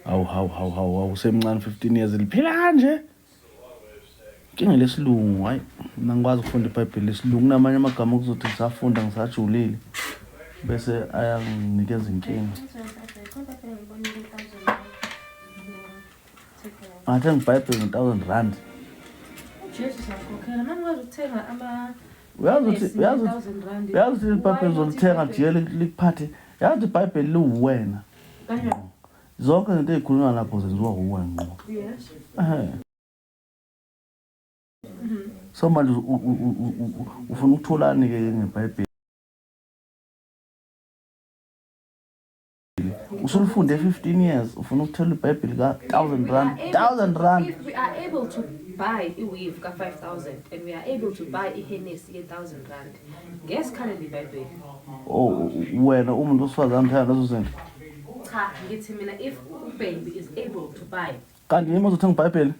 Hawu hawu hawu hawu hawu usemncane 15 years liphila kanje. Inkinga lesilungu hayi mina ngikwazi ukufunda iBhayibheli lesilungu kunamanye amagama okuzothi ngisafunda ngisajulile bese ayanginikeza inkinga. Ngathenga iBhayibheli nge-1000 rand. Jesu siyakhokhela. Mama ukwazi ukuthenga ama Uyazi ukuthi uyazi ukuthi uyazi ukuthi iBhayibheli uzolithenga nje likuphathe. Yazi ukuthi iBhayibheli liwuwena. Kanjani? Zonke izinto ezikhulunywa lapho zenziwa wuwe ngqo. Yes. Ehhe. So manje ufuna ukutholani ke ngeBhayibheli? Usulifunde 15 years ufuna ukuthola iBhayibheli ka 1000 rand 1000 rand. If we are able to buy i-weave ka-5000 and we are able to buy i-Hennessy ye-1000 rand, ngesikhalele iBhayibheli. Oh wena umuntu osifazane uthanda lezo zinto. Cha, ngithi mina if ubaby is able to buy. Kanti yimi ozothenga iBhayibheli?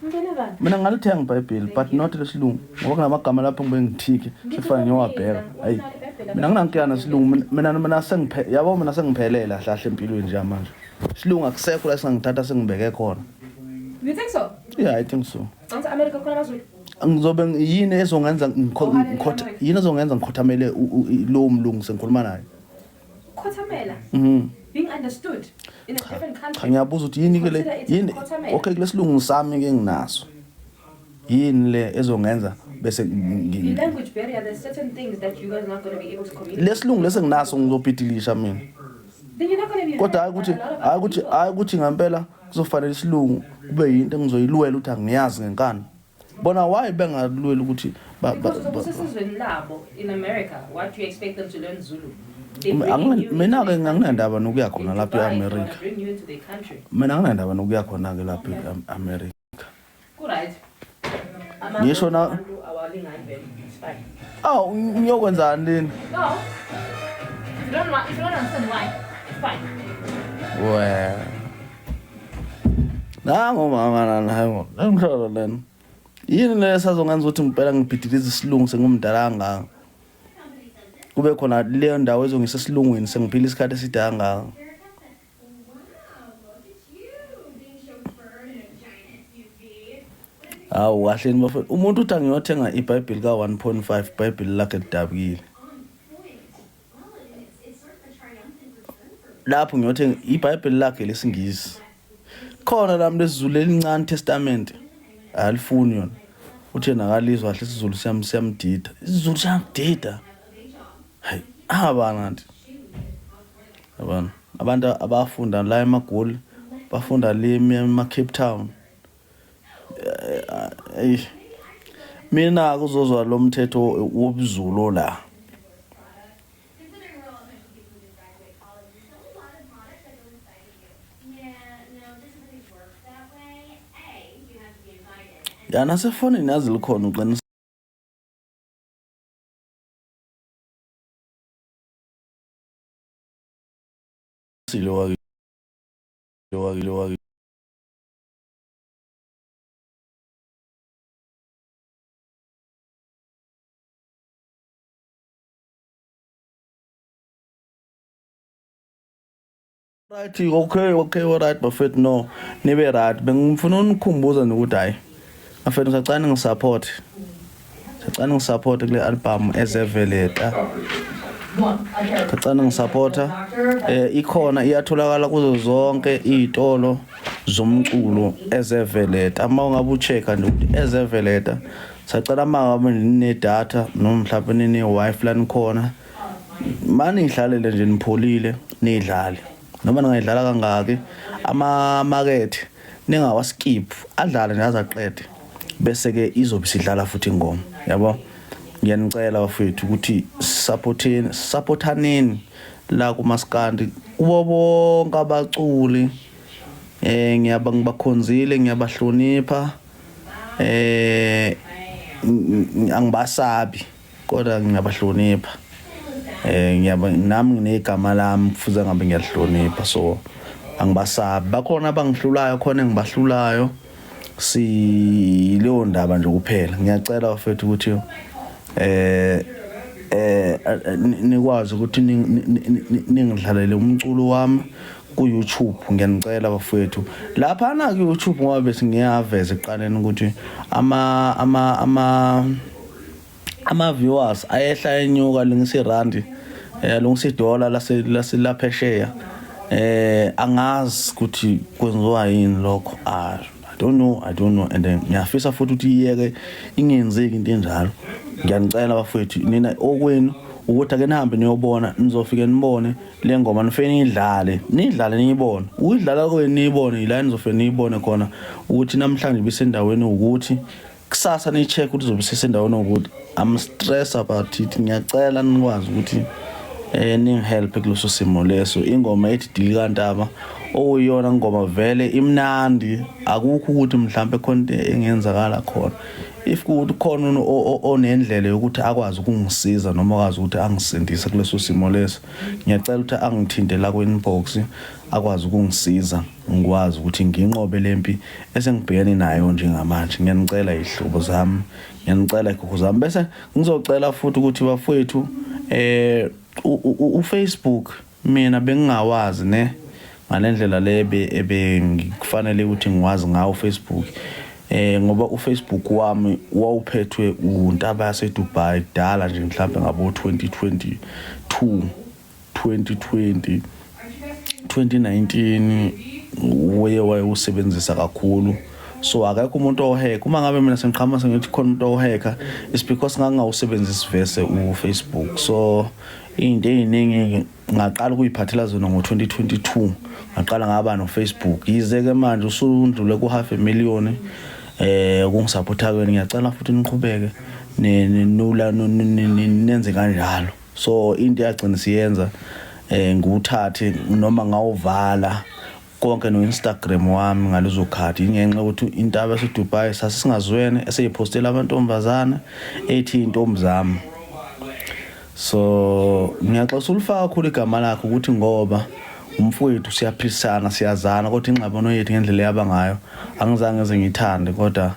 Ngene bani? Mina ngalithenga iBhayibheli but not lesilungu ngoba kunamagama lapho ngibe ngithike sekufanele ngiyowabheka. Hayi. Mina nginankinga nesilungu mina mina sengiphe yabo mina sengiphelele kahle kahle empilweni nje manje. Isilungu akusekho la singangithatha sengibeke khona. You think so? Yeah, I think so. Anti America khona amaZulu. Ngizobe yini ezongenza ngikhotha yini ezongenza ngikhothamele lowo mlungu sengikhuluma naye? Khothamela. Being understood in a different country. Cha ngiyabuza ukuthi yini ke le yini okay kulesilungu sami ke nginaso. Yini le ezongenza bese language barrier there's certain things that you guys are not going to be able to communicate. Lesilungu lesenginaso ngizobhidilisha mina. Then you're not going to be Kodwa hayi ukuthi hayi ukuthi hayi ukuthi ngempela kuzofanele isilungu kube yinto engizoyilwela ukuthi angiyazi ngenkani. Bona why bengalweli ukuthi kusesizweni labo in America what do you expect them to learn Zulu? Mina ke nginandaba nokuya khona lapha e-America. Mina nginandaba nokuya khona ke lapha e-America. Ku right. Ngisho na Aw ngiyokwenzani leni? No. If you don't want, if you don't understand why, it's fine. Well. Nangu mama nana hayi ngimhlolo lena. Yini le esazongenza ukuthi ngempela ngibhidilize isilungu sengumdala kangaka? Kube khona leyo ndawo ezongisa esilungwini sengiphila isikhathi eside kangaka. Hawu kahleni bafethu. Umuntu uthi angiyothenga iBhayibheli ka 1.5 iBhayibheli lakhe lidabukile. Lapho ngiyothenga iBhayibheli lakhe lesingisi. Khona lami lesiZulu elincane Testament. Alifuni yona. Uthe nakalizwa kahle isiZulu siyam siyamdida. IsiZulu siyamdida. Hayi, abana nti. Yabona. Abantu abafunda la eMagoli bafunda le ema Cape Town. Eyi mina kuzozwa lo mthetho wobuZulu la. Ya nasefonini yazi likhona uqinisile wake wake wake Right, okay, okay, alright bafethu no nibe right. Bengifuna unikhumbuza nje ukuthi hayi bafethu ngisacela ningisupport. Sacela ningisupport kule album ezeveleta. Sacela ningisupporta. Eh ikhona iyatholakala kuzo zonke izitolo zomculo ezeveleta. Uma ungabe ucheck-a nje ukuthi ezeveleta sacela uma ngabe nine data noma mhlawumbe nine wifi la nikhona mani ngihlalele nje nipholile nidlale noma ningayidlala kangaki amamakethe ningawaskip adlale nje azaqede bese ke izobe sidlala futhi ingoma yabo. Ngiyanicela bafethu ukuthi supporteni supportaneni la kumaskandi kubo bonke abaculi eh ngiyaba ngibakhonzile ngiyabahlonipha eh angibasabi kodwa ngiyabahlonipha eh ngiyaba nami nginegama lami kufuze ngabe ngiyalihlonipha so angibasabi bakhona abangihlulayo khona engibahlulayo si leyo ndaba nje kuphela ngiyacela bafethu ukuthi eh eh nikwazi ukuthi ningidlalele umculo wami. ku-YouTube. Ngiyanicela bafowethu laphana ku-YouTube, ngoba bese ngiyaveza ekuqaleni ukuthi ama viewers ayehla enyuka, lungisa irandi, lungisa idola lase laphesheya. Angazi ukuthi kwenziwa yini lokho. Ah, I don't know, I don't know, and then ngiyafisa futhi ukuthi iyeke ingenzeki into enjalo. Ngiyanicela bafowethu, nina okwenu ukuthi ake nihambe niyobona, nizofike nibone le ngoma, nifike niyidlale, niyidlale, niyibone. Ukuyidlala kwenu niyibone, yila nizofike niyibone khona ukuthi namhlanje bisendaweni, ukuthi kusasa niyi-check ukuthi izobe isesendaweni ukuthi. I'm stressed about it. Ngiyacela nikwazi ukuthi ningihelp kuleso simo leso. Ingoma ethi Dilika Ntaba, okuyiyona ngoma vele imnandi, akukho ukuthi mhlambe khona into engenzakala khona. If kuthi khona onendlela yokuthi akwazi ukungisiza noma akwazi ukuthi angisindise kuleso simo leso, ngiyacela ukuthi angithinte la ku-inbox, akwazi ukungisiza, ngikwazi ukuthi nginqobe lempi esengibhekene nayo njengamanje. Ngiyanicela ihlobo zami, ngiyanicela igugu zami. Bese ngizocela futhi ukuthi bafowethu, uFacebook mina bengingawazi ne ngalendlela le ebengikufanele ukuthi ngiwazi ngawo uFacebook, ngoba uFacebook wami wawuphethwe uNtaba yaseDubai kudala nje, mhlawumbe ngabo 2022, 2020, 2019, uye wayewusebenzisa kakhulu. So akekho umuntu ohacka. Uma ngabe mina sengiqhamuka sengithi khona umuntu ohacka, it's because ngangingawusebenzisi vese uFacebook. So into ey'ningi ngaqala ukuyiphathela zona ngo-2022, ngaqala ngaba no-Facebook. Yize-ke manje usundlule ku-half a million ukungisupporta kweni, ngiyacela futhi niqhubeke nula nenze kanjalo. So into yagcina siyenza ngiwuthathe noma ngawuvala konke no-Instagram wami ngalezo khathi, ingenxa yokuthi Intaba yaseDubai sasingazwene, eseyiphostela amantombazane ethi intombi zami. So ngiyaxosa ulifaka kakhulu igama lakhe ukuthi ngoba umfowethu, siyaphilisana, siyazana, kodwa ingxabano yethu ngendlela eyaba ngayo angizange ngize ngiyithande. Kodwa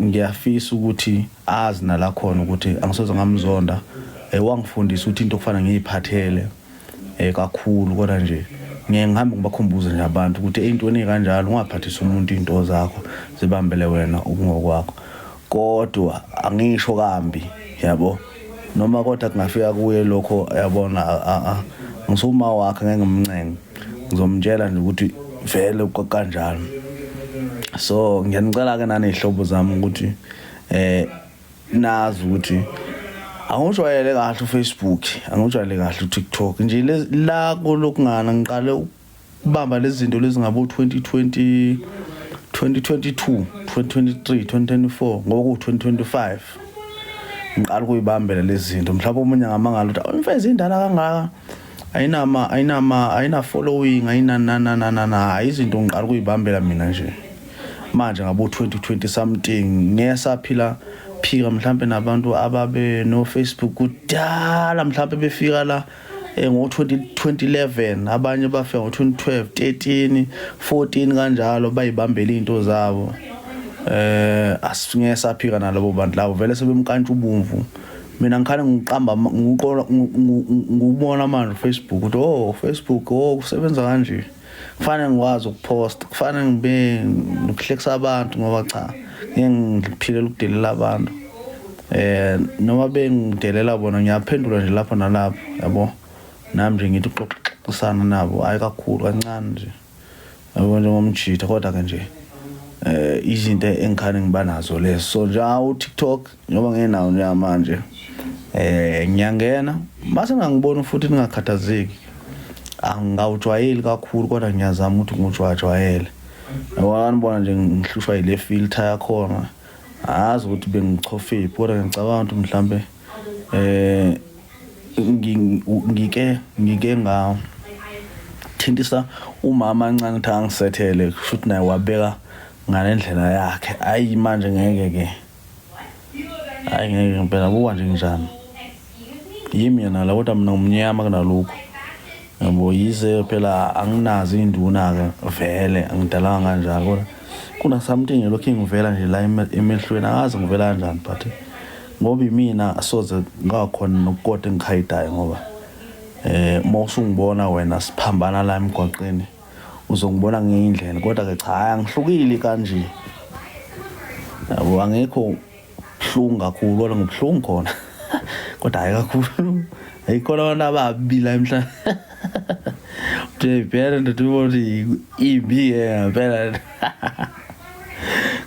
ngiyafisa ukuthi azi nala khona ukuthi angisoze ngamzonda. Wangifundisa ukuthi into kufanele ngiyiphathele kakhulu, kodwa nje ngiye ngihambe ngibakhumbuze nje abantu ukuthi ey'ntweni ey'kanjalo ungaphathisi umuntu iy'nto zakho, zibambele wena okungokwakho. Kodwa angisho kambi, yabo, noma kodwa kungafika kuye lokho, yabona, ngisuma wakhe, ngeke ngimncenge, ngizomtshela nje ukuthi vele kanjalo. So ngiyanicela ke nani ihlobo zami ukuthi nazi ukuthi angujwayele kahle uFacebook, angujwayele kahle uTikTok nje la kulokungana. Ngiqale ukubamba lezi zinto lezi ngabo 2020, 2022, 2023, 2024, ngoba ku 2025 ngiqala ukuyibambela lezi zinto. Mhlawumbe omunye ngamangala ukuthi imfezi indala kangaka, ayinama ayina following, ayina na na na na. Hayi, izinto ngiqala ukuyibambela mina nje manje ngabo 2020 something. Ngeke saphila phika mhlambe nabantu ababe no Facebook kudala, mhlambe befika la ngo 2011, abanye bafika ngo 2012, 13, 14 kanjalo, bayibambela izinto zabo. Asingeke saphika nalabo bantu labo vele sebemkantsha ubumvu. Mina ngikhale ngiqamba, ngiqola ngubona manje Facebook ukuthi oh, Facebook, oh, kusebenza kanje, kufanele ngikwazi ukupost, kufanele ngibe nokuhlekisa abantu, ngoba cha, ngeke ngiphilela ukudelela abantu. Noma bengidelela bona, ngiyaphendula nje lapho nalapho, yabo. Nami nje ngithi uxoxisana nabo, hayi kakhulu, kancane nje, yabo, njengomjitha. Kodwa ke nje izinto engikhane ngiba nazo lezo. So nje awu TikTok njengoba ngenawo njengamanje, ngiyangena mase ngangibona futhi, ningakhathazeki, angawujwayeli kakhulu, kodwa ngiyazama ukuthi ngiwujwayejwayele, yabona. Nibona nje ngihlushwa yile filter yakhona, azi ukuthi bengichofephi, kodwa ngicabanga ukuthi mhlambe ngike nga thintisa umama kancane ukuthi angisethele, kusho ukuthi naye wabeka ngalendlela yakhe. Ayi, manje ngeke ke, hayi ngeke ngempela. Buka nje njani, yimi yena la, kodwa mina ngumnyama kunalokhu, yabo. Yize phela anginazo iy'nduna-ke vele, angidalanga kanjalo, kodwa kuna something elokhu ingivela nje la emehlweni, angazi ngivela kanjani, but ngoba imina asoze ngakhona nokukodwa engikhayidayo ngoba Uma usungibona wena siphambana la emgwaqeni uzongibona ngenye indlela, kodwa ke cha angihlukile kanje. Yabo angikho buhlungu kakhulu kodwa ngibuhlungu khona. Kodwa hayi kakhulu. Ayikhona abantu ababi la emhlabeni. Uthe ndoda ukuthi imbi ke ngempela.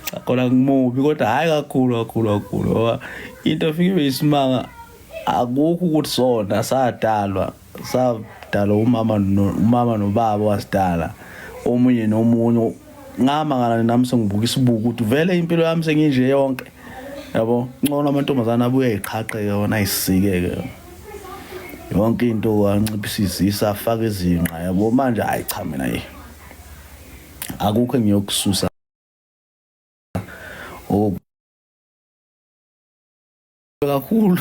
Cha khona ngimubi kodwa hayi kakhulu kakhulu kakhulu ngoba into efike ibe isimanga akukho ukuthi sona sadalwa sadalwa umama no, umama nobaba wasidala omunye nomunye ngamangala nami sengibuka isibuko ukuthi vele impilo yami senginje yonke yabo ngcono amantombazane abuye ayiqhaqeke wona ayisike-ke yonke into anciphisa izisa afake izinqa yabo manje hayi cha mina yi akukho engiyokususa kakhulu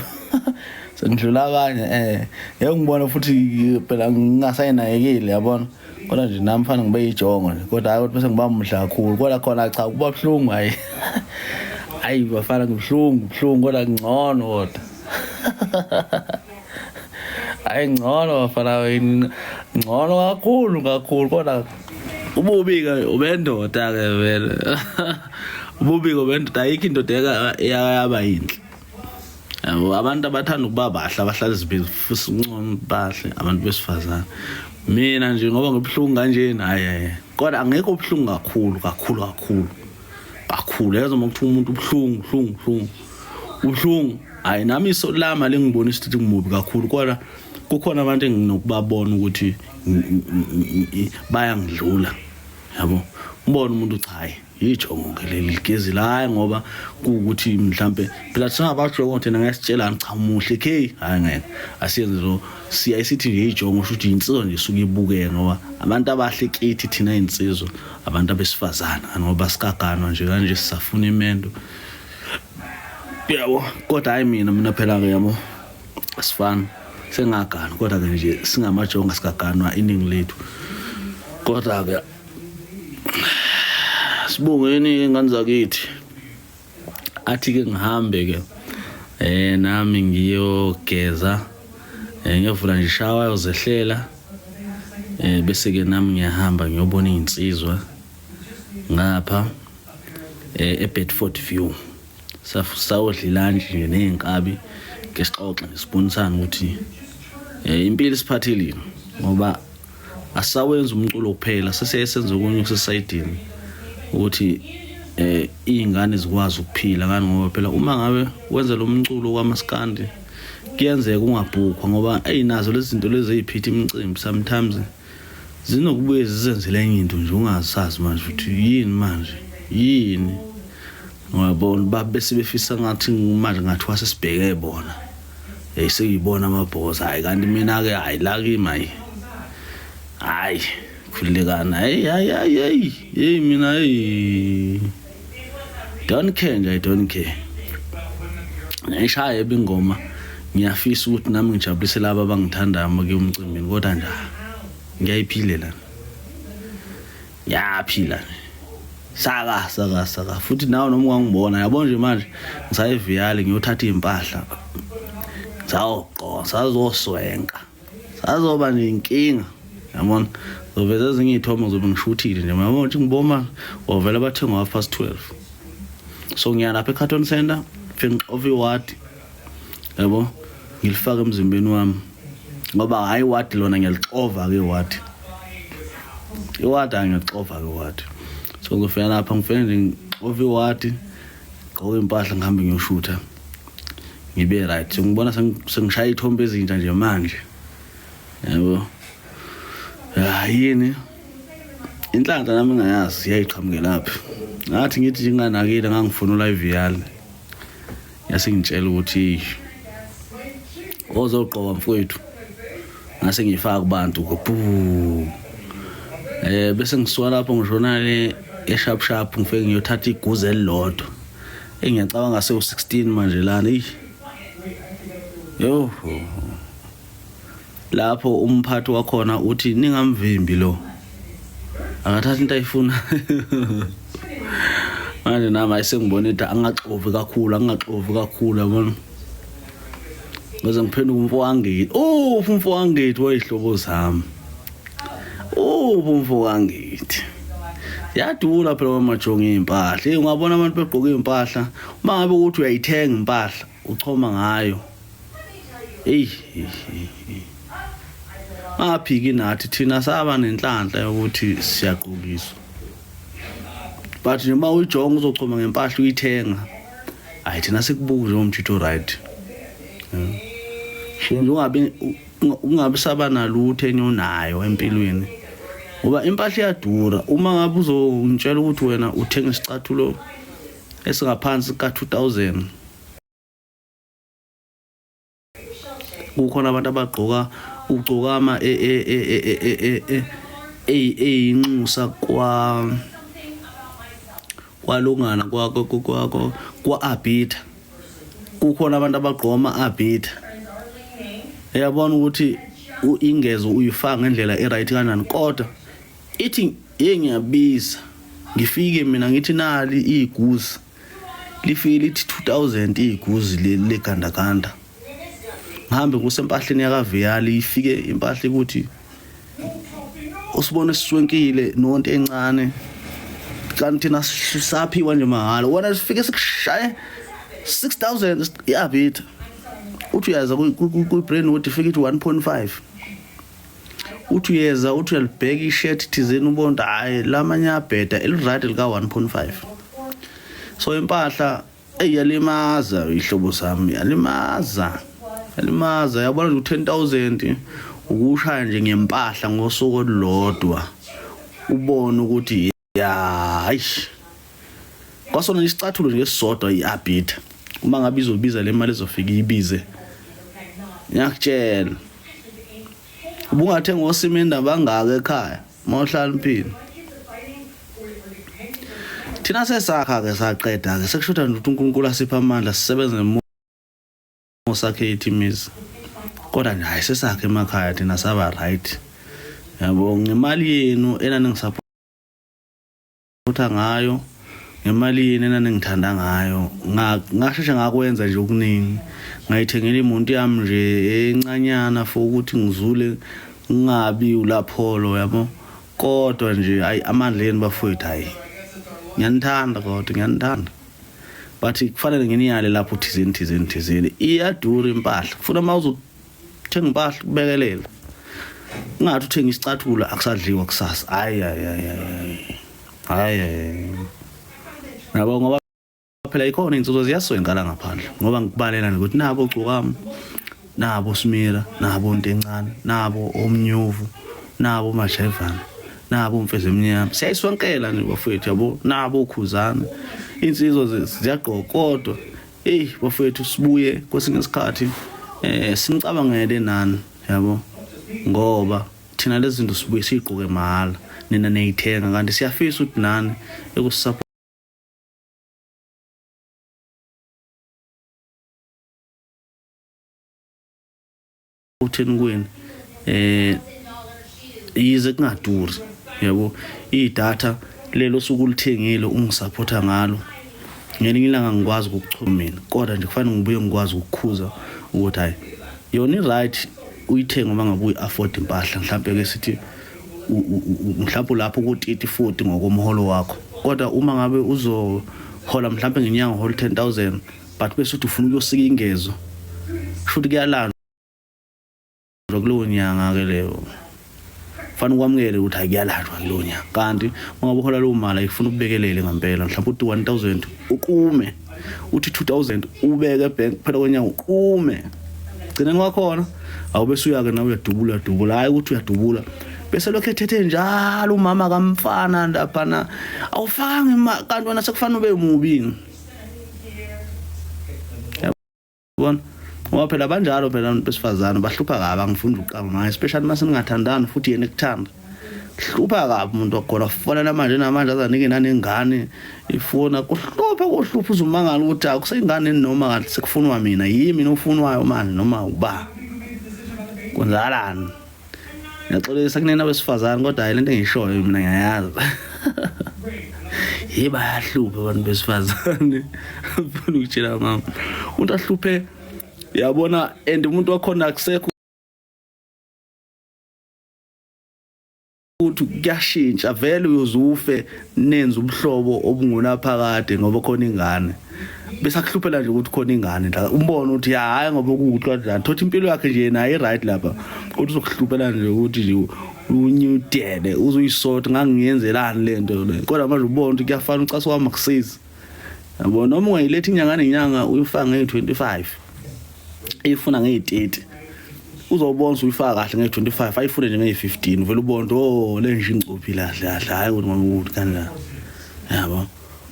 sengidlula abanye ngeke ngibone futhi phela ngingasayinakekile yabona kodwa nje nami fanele ngibe yijongo nje kodwa hayi ukuthi bese ngiba muhle kakhulu kodwa khona cha kuba buhlungu hayi hayi bafana ngibuhlungu buhlungu kodwa ngcono kodwa hayi ngcono bafana ngcono kakhulu kakhulu kodwa ububi-ke ubendoda-ke vele ububi-ke ubendoda ayikho indoda eyaba yinhle yabo abantu abathanda ukuba bahle abahlala zibefisa uncoma bahle abantu besifazane mina nje ngoba ngibuhlungu kanjena hayi hayi kodwa angekho ubuhlungu kakhulu kakhulu kakhulu kakhulu yazi uma kuthiwa umuntu ubuhlungu buhlungu buhlungu ubuhlungu hayi nami iso lami alingibonisa ukuthi ngimubi kakhulu kodwa kukhona abantu enginokubabona ukuthi bayangidlula yabo ubona umuntu cha hayi yijongo ke leli ligezile hayi ngoba kuwukuthi mhlambe phela singabajongo thina ngesitshelani cha umuhle ke hayi ngeke asiyenze lo siya isithi nje ijongo usho ukuthi insizwa nje isuke ibukeke ngoba abantu abahle kithi thina insizwa abantu abesifazana ngoba sikaganwa nje kanje sisafuna imendo yabo kodwa hayi mina mina phela ke yabo asifani sengagana kodwa ke nje singamajonga sikaganwa iningi lethu kodwa ke sibongeni ingane zakithi athi ke ngihambe ke nami ngiyogeza ngiyovula nje ishawa yozehlela bese ke nami ngiyahamba ngiyobona izinsizwa ngapha eBedford View sawodla ilantshi nje ney'nkabi ke sixoxe nje sibonisane ukuthi impilo isiphathelile ngoba asawenza umculo kuphela sesiyaye senze okunye okusesayidini ukuthi iy'ngane zikwazi ukuphila ngani ngoba phela uma ngabe wenza lo mculo kwamaskandi kuyenzeka ungabhukhwa ngoba eyi nazo lezi zinto lezi ey'phethe imicimbi sometimes zinokubuye zizenzele enye into nje ungasazi manje ukuthi yini manje yini ngiyabona babe sebefisa ngathi manje ngathiwa sesibheke bona hey sengiyibona amabhoza hayi kanti mina ke hayi la kimi hayi hayi khululekana hey hayi hayi hey hey mina hey don't care nje I don't care ngishaya ebingoma ngiyafisa ukuthi nami ngijabulise laba abangithandayo uma kuye umcimbini kodwa nje ngiyayiphilela yaphila saka saka saka futhi nawe noma ungangibona yabo nje manje ngisayeviyali ngiyothatha iy'mpahla sawugqoka sazoswenka sazoba nenkinga yabona zoveza ezinye iy'thombe ngizobe ngishuthile nje yabona ukuthi ngiboma wavela bathenga 12:30 so ngiya lapha e-carton center fike ngixova iwadi yabo ngilifake emzimbeni wami ngoba hhayi iwadi lona ngiyalixova-ke iwadi iwadi angiyalixova-ke iwadi so ngizofika lapha ngifike nje ngixova iwadi gqoke impahla ngihambe ngiyoshutha ngibe right so ngibona sengishaya ithombe ezintsha nje manje yabo yini inhlanhla nami ngingayazi yayiqhamukelaphi ngathi ngithi nginganakile ngangifuna ulayiviyali yase ngitshela ukuthi ozogqoka mfowethu ngase ngiyifaka kubantu bu bese ngisuka lapho ngishona le eSharp Sharp ngifike ngiyothatha iguze elilodwa engiyacabanga sewu 16 manje lana eyi yo lapho umphathi wakhona uthi ningamvimbi lo akathatha into ayifuna manje nami ayisengibona ukuthi angaxovi kakhulu angaxovi kakhulu yabona. Ngaze ngiphenduka umfo wangithi. Oh, umfo wangithi wayihlobo zami. Oh, umfo wangithi. Yadula phela kwamajonga impahla. Hey, ungabona abantu begqoka impahla, uma ngabe ukuthi uyayithenga impahla, uchoma ngayo. Hey, ngaphiki nathi thina saba nenhlanhla yokuthi siyagqokiswa. But nje uma uyijonga uzochoma ngempahla uyithenga. Hayi thina sikubuka njengomjito right. Nje ungabi ungabi saba nalutho enye onayo empilweni. Ngoba impahla iyadura. Uma ngabe uzongitshela ukuthi wena uthenga isicathulo esingaphansi ka 2000 kukhona abantu abagqoka ugcokama eyinxusa kwa kwalungana kwa kwa kwa arbiter kukhona abantu abagqoka ama arbiter uyabona ukuthi ingezo uyifaka ngendlela eright kanjani kodwa ithi ngiyabiza ngifike mina ngithi nali iguzi lifike lithi 2000 iguzi legandaganda ngihambe kusempahleni yakaviyali ifike impahla ukuthi usibone siswenkile nonto encane kanti thina saphiwa nje mahhala wona sifike sikushaye 6000 iyabitha uthi uyaza kwi-brand ukuthi ifike ithi 1.5 uthi uyeza uthi uyalibheka ishirt thizeni ubona ukuthi hhayi lamanye abheda eliright lika-1.5 so impahla eyi yalimaza ihlobo sami yalimaza yalimaza yabona nje u-10 000 ukushaya nje ngempahla ngosuku olulodwa ubone ukuthi ya hayish kwasona isicathulo nje esisodwa i-arbiter uma ngabe izobiza le mali ezofika iyibize ngiyakutshela ubungathenga osimende abangaka ekhaya uma uhlala impilo thina sesakha ke saqeda ke sekushoda nje ukuthi uNkulunkulu asiphe amandla sisebenze sakhe imizi kodwa nje hayi sesakhe emakhaya thina saba right yabo ngemali yenu enanengisapota ngayo ngemali yenu enanengithanda ngayo ngasheshe ngakwenza nje okuningi ngayithengela imuntu yami nje encanyana for ukuthi ngizule ngingabi ulapholo yabo kodwa nje hayi amandla yenu bafowethu hayi ngiyanithanda kodwa ngiyanithanda but kufanele nginiyale lapho thizeni thizeni thizeni iyadura impahla kufuna uma uzothenga impahla kubekelela ungathi uthenga isicathulo akusadliwa kusasa hayi hayi hayi hayi yabo ngoba phela ikhona insizwa ziyaswenka la ngaphandle ngoba ngikubalela nje ukuthi nabo ogcokama nabo Smira nabo Ntencane nabo Omnyuvu nabo Majevana nabo Mfezi Emnyama siyayiswenkela nje bafowethu yabo nabo Khuzana insizwa ziyagqoka kodwa hey bafowethu sibuye kwesinye isikhathi eh sinicabangele nani yabo ngoba thina lezi zinto sibuye siyigqoke mahhala nina niyithenga kanti siyafisa ukuthi nani ekusapho utheni kwenu eh yize kungaduri yabo idatha lelo suku ulithengile ungisupporta ngalo ngelinye ilanga ngikwazi ukukuchoma mina kodwa nje kufanele ngibuye ngikwazi ukukhuza ukuthi hayi yona i-right uyithenge uma ngabe uyi-afford impahla mhlawumbe ke sithi mhlawumbe lapho ku-30 40 ngokomholo wakho kodwa uma ngabe uzohola mhlawumbe ngenyanga uhola 10000 but bese uthi ufuna ukuyosika ingezo shuthi kuyalandwa kulowo nyanga ke leyo fanele ukwamukele ukuthi hayi kuyalandwa kulowo nyanga kanti uma ngabe uhola leyo mali ayifuna ukubekelele ngempela mhlawumbe uthi 1000 uqume uthi 2000 ubeke ebank phela kwenyanga uqume gcineni kwakhona awube suyake nawe uyadubula uyadubula hayi ukuthi uyadubula bese lokho ethethe njalo umama kamfana laphana awufakanga imali kanti wena sekufanele ube mubi yabona ngoba phela banjalo phela abantu besifazane bahlupha kabi angifuni ukuqamba ngayo especially uma seningathandani futhi yena ekuthanda hlupha kabi umuntu wakhona fonela manje namanje azanike nanengane ifona kuhlupha kuhlupha uzumangala ukuthi akuseyingane noma kahle sekufunwa mina yimi nofunwayo manje noma uba kwenzakalani ngiyaxolisa kunina besifazane kodwa hayi lento engiyishoyo mina ngiyayazi ye bayahlupha abantu besifazane ufuna ukutshela mama umuntu ahluphe Yabona, and umuntu wakhona akusekho ukuthi kuyashintsha vele, uyozufe nenza ubuhlobo obungunaphakade ngoba khona ingane, bese akuhluphela nje ukuthi khona ingane la, umbone ukuthi ya, hayi, ngoba kukuthi kanjani, thothi impilo yakhe nje naye right lapha, kodwa uzokuhluphela nje ukuthi nje unyudele uzuyisota, ngangiyenzelani lento le? Kodwa manje ubona ukuthi kuyafana, ucaso kwami akusizi, yabo. Noma ungayiletha inyanga nenyanga, uyifaka ngeyi-25, ifuna ngeyi-30, uzobona ukuthi uyifaka kahle ngeyi-25, ayifune nje ngeyi-15, vele ubone ukuthi oh, le nje ingcuphi kahle kahle, hhayi ukuthi ngoba ukuthi kanjani, yabo,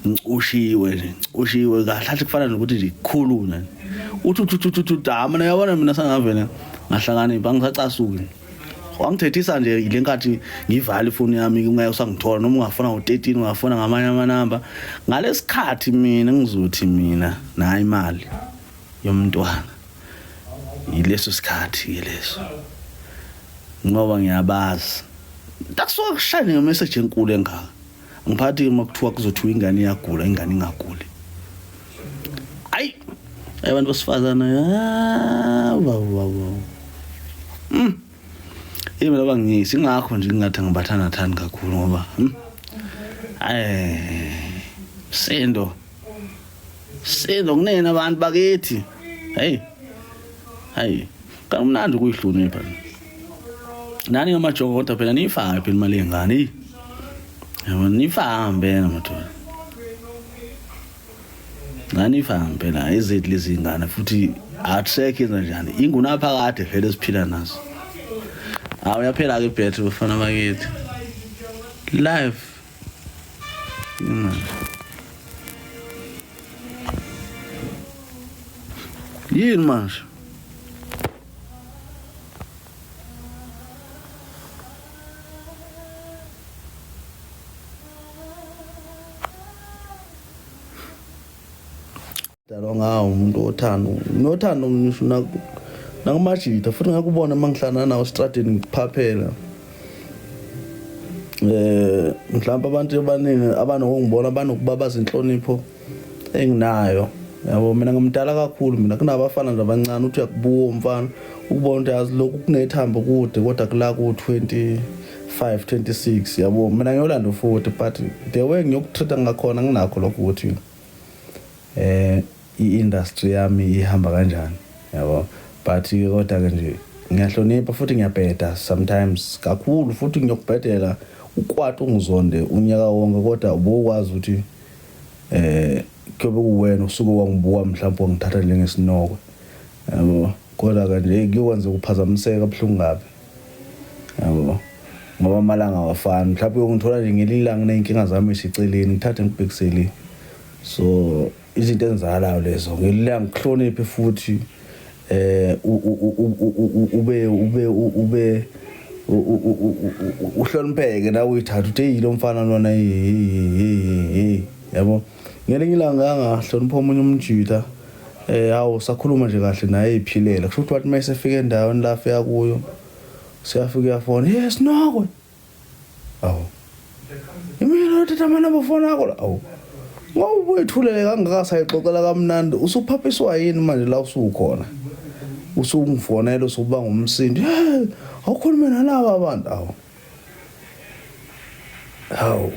ngicushiwe nje, ngicushiwe kahle kahle, kufana nokuthi nje kukhulunywa nje, uthi uthi uthi uthi ha, mina yabona, mina sangavele ngahlakanipha, angisacasuki. Wangithethisa nje ile nkathi ngivala ifoni yami, ungeke usangithola, noma ungafona ngo-13, ungafona ngamanye amanamba ngalesikhathi. Mina ngizothi mina nayo imali yomntwana yileso sikhathi ke leso, ngoba ngiyabazi akusuka kushayine ngemessage enkulu engaka. Ngiphathi uma kuthiwa kuzothiwa ingane iyagula, ingane ingaguli. Ayi, abantu besifazane, wow wow wow. Yimi laba ngiyisi, ingakho nje ngingathi ngibathanda thandi kakhulu, ngoba ay, sindo sindo kunene abantu bakithi. Hey hey, kamnandi ukuyihlonipha nani ngamajongo, kodwa phela niyifake phela imali yengane, yabo, niyifake ngempela madoda, nani ifake ngempela ezethu lezi ngane, futhi akusekho yenza njani, ingunaphakade vele esiphila nazo. Hawu, yaphela-ke ibhetri, bafana bakithi, live yini manje? Dalwa ngawo umuntu othando, nothando ngisho nakumajita, futhi ngakubona uma ngihlangana nawo estradini, ngikuphaphela. Mhlawumbe abantu abaningi abanokungibona banokubabaza inhlonipho enginayo, yabo. Mina ngimdala kakhulu mina kunabafana nje abancane, uthi uyakubuka umfana, ukubona ukuthi yazi lokhu kunethambo kude, kodwa kula ku-25 26, yabo. Mina ngiyolanda futhi, but the way ngiyokutreat ngakhona, nginakho lokho ukuthi i-industry yami ihamba kanjani, yabo. But kodwa ke nje ngiyahlonipha, futhi ngiyabheda sometimes kakhulu, futhi ngiyokubhedela ukwata ungizonde unyaka wonke, kodwa ubukwazi ukuthi kuyobe kuwena usuke wangibuka, mhlawumbe wangithatha njengesinokwe, yabo. Kodwa ke nje kuyokwenza ukuphazamiseka kabuhlungu kabi, yabo, ngoba amalanga awafani. Mhlawumbe uyongithola nje ngelinye ilanga ney'nkinga zami esiceleni, ngithathe ngibhekisele. So izinto ezenzakalayo lezo, ngelinye ilanga ngikuhloniphe futhi ube uhlonipheke nawe, uyithatha uthi hey, lo mfana lona, hey, yabo. Ngelinye ilanga angahlonipha omunye umjita, hawu, sakhuluma nje kahle naye, eyiphilela. Kusho ukuthi wathi uma esefika endaweni la afika kuyo, siyafika uyafona, yes, nokwe, awu, imina othatha amanamba foni akho la, awu, ngoba ubuyethulele kangaka, sayixoxela kamnandi, usuphaphiswa yini manje la usukhona, usungifonela, usuba ngumsindo, hey, awukhulume nalaba abantu? Awu, hawu,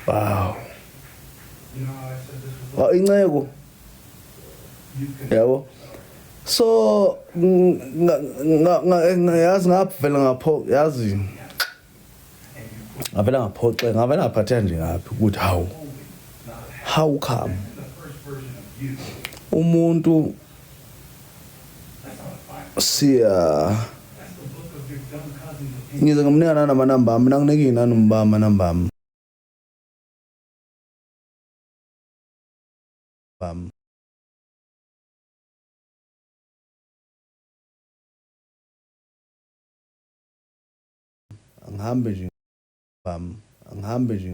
wow. Awu, inceko, yabo. So yazi, ngavela ngapho, yazi, ngavela ngaphoxeka, ngavela ngaphatheka nje ngaphi ukuthi hawu, how come umuntu siya ngize ngimnika nanamanamba ami, mina nginike nani umba amanamba ami bami. Angihambe nje bami, angihambe nje.